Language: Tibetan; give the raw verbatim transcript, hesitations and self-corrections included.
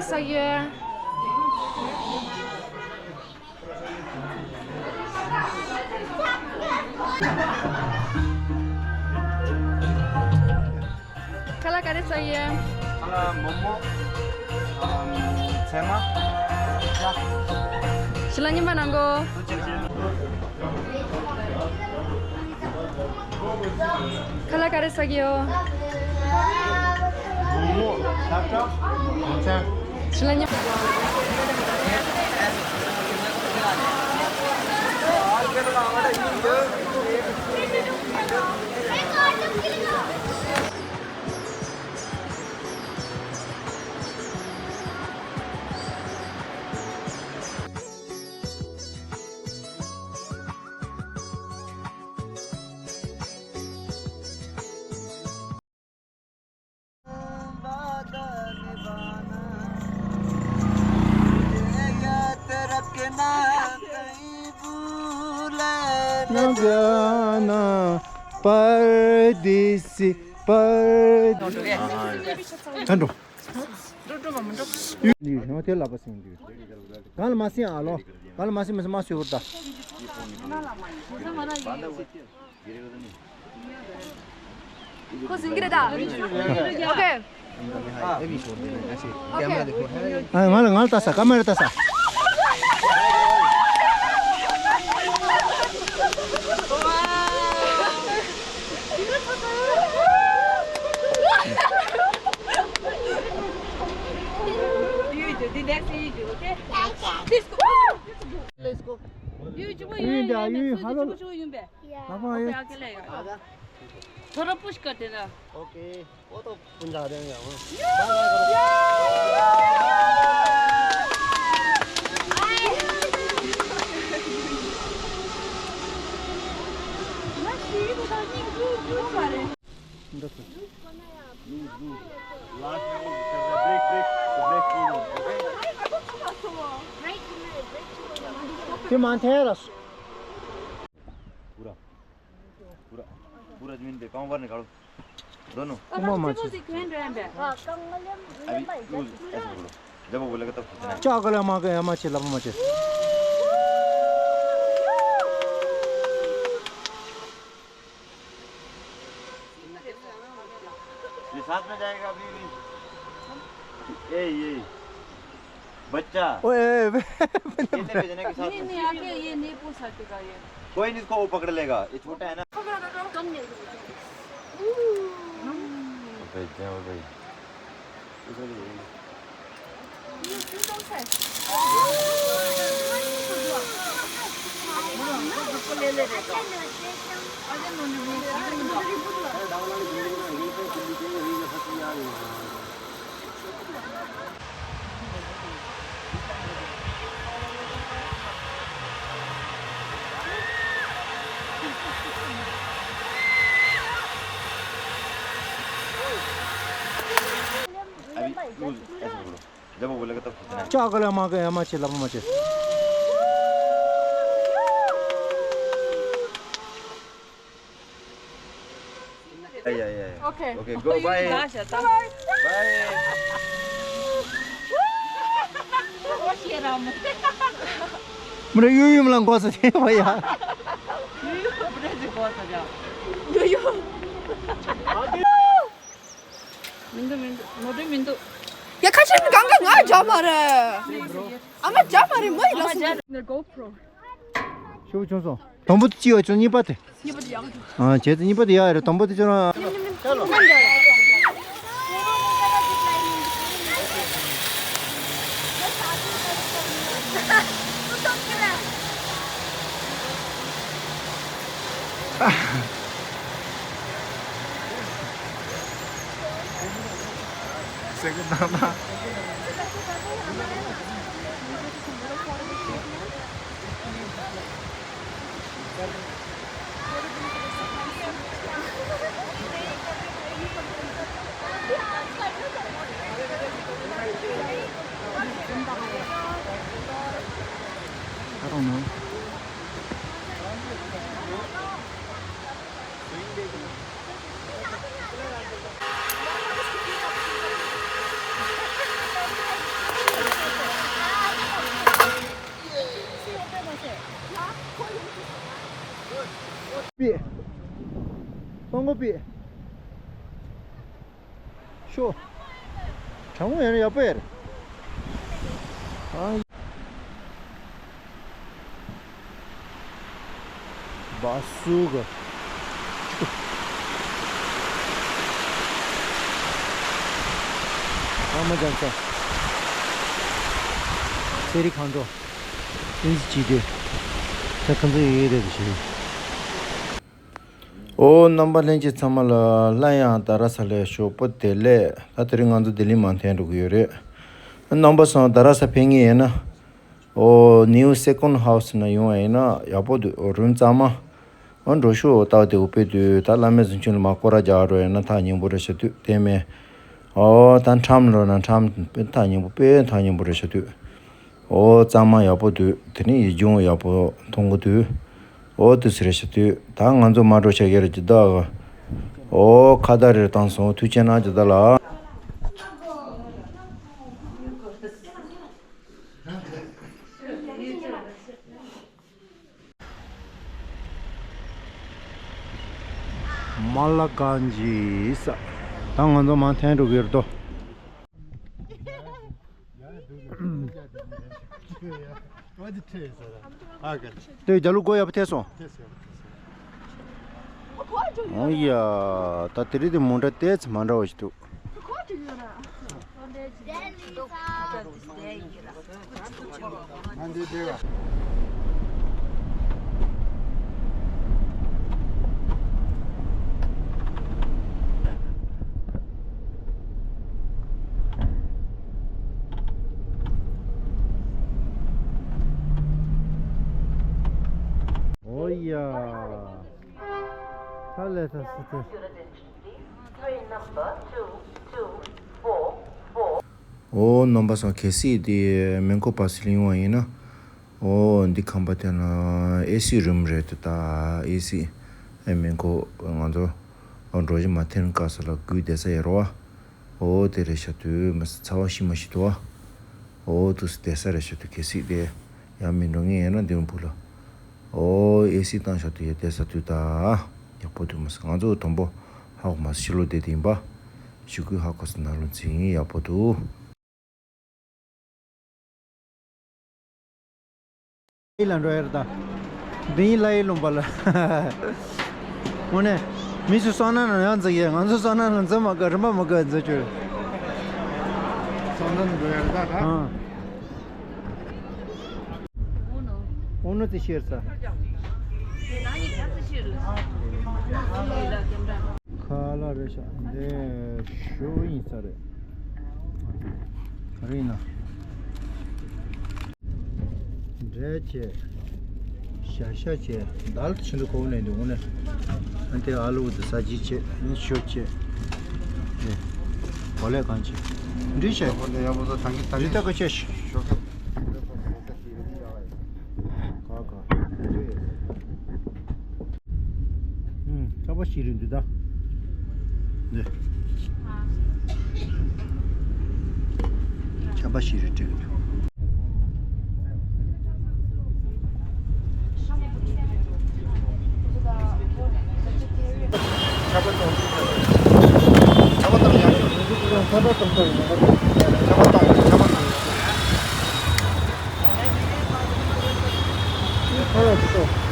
ཟ་ཡོད། ཁ་ལག་ག་རེ་ཟ་ཡོད། ཁ་ལག་མོག་མོག་ཨམ། ཚལ་མ། ཤ། ཞི་ལ་ཉི་མ་ནང་གོ། ཁ་ལག་ག་རེ་ཟ་གི་ཡོད། མོག་མོག་ཤ་ཁྲག་ཚལ། ཞི་ལ་ཉི་མ། ཐོན་འགྲོ། འགྲོ་འགྲོ་མ་མི་འགྲོ། འདི་ཡོད་དེ་ལབ་པ་སེང་འདི་ཡོད། གང་ལ་མ་སེང་ཨ་ལོ། གང་ལ་མ་སེང་མ་སེང་མ་སེང་བར་ད། ཁོ་སེང་གི་རེད་ད། ཨོ་ཁེ། ཨ་ང་ལ་ང་ལ་ལྟ་ས་ཀ་མ་རེ་ལྟ་ས། You do the next, you do, okay? Let's go. You do, you do, you do, you do, you do. ལག་པ་ཡོད། ཐོ་ར་པུཤ་ཀར་དེ་ན། ཨོ་ཁེ། वो तो पुंजा देंगे हम। དེ་མ་འཐེན་ར། पूरा पूरा पूरा जमीन पे पाँव बाहर निकालो दोनों। दोनों मार। अभी लूज ऐसे पकड़ो। जब वो बोलेगा तब खींचना है। क्या गला मार के मार छे लबा मार छे। ये साथ में जाएगा अभी भी। ए ये बच्चा। ओए, ओए, ओए। खेलने भेजने के साथ नहीं, में। नहीं, आके ये नहीं पूछ सकेगा ये। कोई नहीं, इसको वो पकड़ लेगा, ये छोटा है ना। कम नहीं। अबे, जाओ भाई। अभी लूज ऐसे पकड़ो। जब वो बोलेगा तब खींचना है। क्या गला मार के मार छे लबा मार छे। Yeah, yeah, yeah. Okay. Okay, go, bye. Bye. Bye. Mura yu yu mlang kwa sa te wa ya. Yu yu. མི་འདུག་མི་འདུག་མོ་ཊ་མི་འདུག་ཡ་ཁ་ཆེམ་གང་ག་ང་རྒྱ་མ་རེད། ཨ་མ་རྒྱ་མ་རེད་མོ་ཡི་ལ་སོང་། The GoPro. ཤོག་བུ་ཆུང་སོང་། དང་པོ་དེ་ཅི་ཡོད་ཅུང་གཉིས་པ་དེ། གཉིས་པ་དེ་ཡག་འདུག་ཨ་བྱས་ཙང་གཉིས་པ་དེ་ཡག་རེད། དང་པོ་དེ་ཅུང་རང་། སེ་གི་ནང་ན། I don't know. ངོ་པི། ཤོ། གྲང་མོ་ཡང་ཡག་པོ་ཡར། ཨང་། བ་སུ་ག་ཨ་མ་ཅང་ཚ། ཚེ་རིང་གང་འགྲོ། ཨིན་ཇི་བྱེད་དུས། ད་ཁ་མཛེས་ཡོད་རེད་ཞུ། ཨོ་རྣམ་པ་ལྷན་རྒྱས་ཚང་མ་ལ་སླར་ཡང་རྡ་ར་ས་ལ་ཞོགས་པ་བདེ་ལེགས། ད་དེ་རིང་ང་ཚོ་ལྡི་ལི་མར་འཐེན་འགྲོ་གི་ཡོད་རེད། རྣམ་པ་ཚོ་རྡ་ར་ས་ཕེབས་མཁན་ཡིན་ན། ཨོ་ནིའུ་སེ་ཀོན་ཧའུ་སི་ན་ཡོང་བ་ཡིན་ན་ཡག་པོ་འདུག་ཨོ་རུམ་གཙང་མ། ཨོ་འགྲོ་ཤོག་ལྟ་བ་དེ་འུ་པེ་དུས་ད་བླ་མའི་གཟིམ་ཆུང་ལ་མར་སྐོར་ར་རྒྱག་འགྲོ་ཡིན་ན་ཐག་ཉེ་པོ་རེད་ཤག་དུས་དེ་མིན། ཨོ་ད་ཁྲམ་འགྲོ་ན་ཁྲམ་དཔེ་ཐག་ཉེ་པོ་དཔེ་ཐག་ཉེ་པོ་རེད་ཤག་དུས། ཨོ་གཙང་མ་ཡག་པོ་འདུག་དེ་ནས་ཡིད་འབྱུང་ཡག་པོ་མཐོང་གི་འདུག་ཨོ་དུས་ཟེར་ཤག་དུས་ད་ང་ཚོ་མ་འགྲོ་ཤག་ཡར་ཇི་ད། ཨོ་ཁ་བརྡ་རེ་བཏང་སོང་། ཐུགས་རྗེ་གནང་ཇི་ད་ལ། མ་ལ་གང་ཇི་ས། ད་ང་ཚོ་མར་འཐེན་འགྲོ་གི་རེད་དོ། དེ་རྒྱ་ལུག་སྒོ་ཡག་པོ་ཐེབས་སོང་། ཨོ་ཡ། ད་དེ་རིང་དེ་མོ་འདྲ་ཏོག་ཙམ་མ་འདྲ་བ་ཞིག་འདུག་ཨོ་ཡ། ད་ལས་ད་སི་ཏུ། ཨོ་རྣམ་པ་ཚོ་གལ་སྲིད་དེ་མེ་འཁོར་བ་སི་ལིང་བ་ཡིན་ན། ཨོ་འདི་ཁང་པ་དེ་ན་ཨེ་སི་རུམ་རེད་དེ། ད་ཨེ་སི་ཨེ་མེ་འཁོར་ང་ཚོ་ཨོ་འགྲོ་གཞི་མ་འཐེན་སྐབས་སུ་ལ་སྒུག་བསྡད་ས་ཡོད་རེད་བ། ཨོ་དེ་རེད་ཤག་དུས་མི་ཚ་བ་ཤི་མ་ཤི་དུ་བ། ཨོ་དུས་སུ་བསྡད་ས་རེད་ཤག་དུས་གལ་སྲིད་དེ་ཡང་མི་འགྲོ་ངེས་ཡིན་ན་འདི་རུ་བུ་ལ། ཨོ་ཨེ་སི་བཏང་ཤག་དུས་ཡ་བསྡད་ས་དུས་ད་ཡག་པོ་དུས་མི་ས་ང་ཚོ་དང་པོ་ཧ་གོ་མ་ཤི་ལོ་བསྡད་དེ་ཡིན་པ། ཞུ་གུ་ཧ་གོ་ས་ན་ལོ་འཛིན་ཡག་པོ་དུ། ལ་འགྲོ་ཡར་ད། འདི་ཡིན་ལ་ཡི་ལུང་པ་ལ། དངོས་གནས། མི་ཚོ་སོང་ན་ན་ཡང་འཛིན་ཡས། ང་ཚོ་སོང་ན་ན་འཛིན་མ་དགའ། རིན་པ་མ་དགའ་འཛིན་བཅུག་སོང་ན་འགྲོ་ཡར་ད་ད། ཨང་། ཨོ་ནུ་ཏི་ཤེར་ས། ཁ་ལ་རེ་ཤ་འདི་ཞོ་ཡིན་ས་རེད། ག་རེ་ཡིན་ན། འབྲས་བྱས། ཞ་ཤ་བྱས། དལ་ཆེན་པོ་གོ་ནས་འདུག་ནས། ཨ་དེ་ཨ་ལུ་དེ་ས་ཅི་བྱས། ནི་ཞོ་བྱས། ནི། གོ་ལས་གང་བྱས། འདྲི་བྱས། ཧོ་ནས་ཡང་མོ་ས་ཐང་གི་ཐང་རི་གི་ད་ག་ཆེ་ཤི། ཞོ་ཁ། ག་ག་ཆ་པ་ཤི་རི་འདུག་ད། འདི། ཆ་པ་ཤི་རི་སྤྲད་གི་འདུག་ཆ་པ་གཏོང་། ཆ་པ་གཏོང་ཡག་ཤོས། ཆ་པ་གཏོང་ཐུབ་ཡིན་ན། ཆ་པ་གཏོང་། ཆ་པ་གཏོང་ཡག་ཤོས། ཁ་ལག་ཅིག་གཏོང་།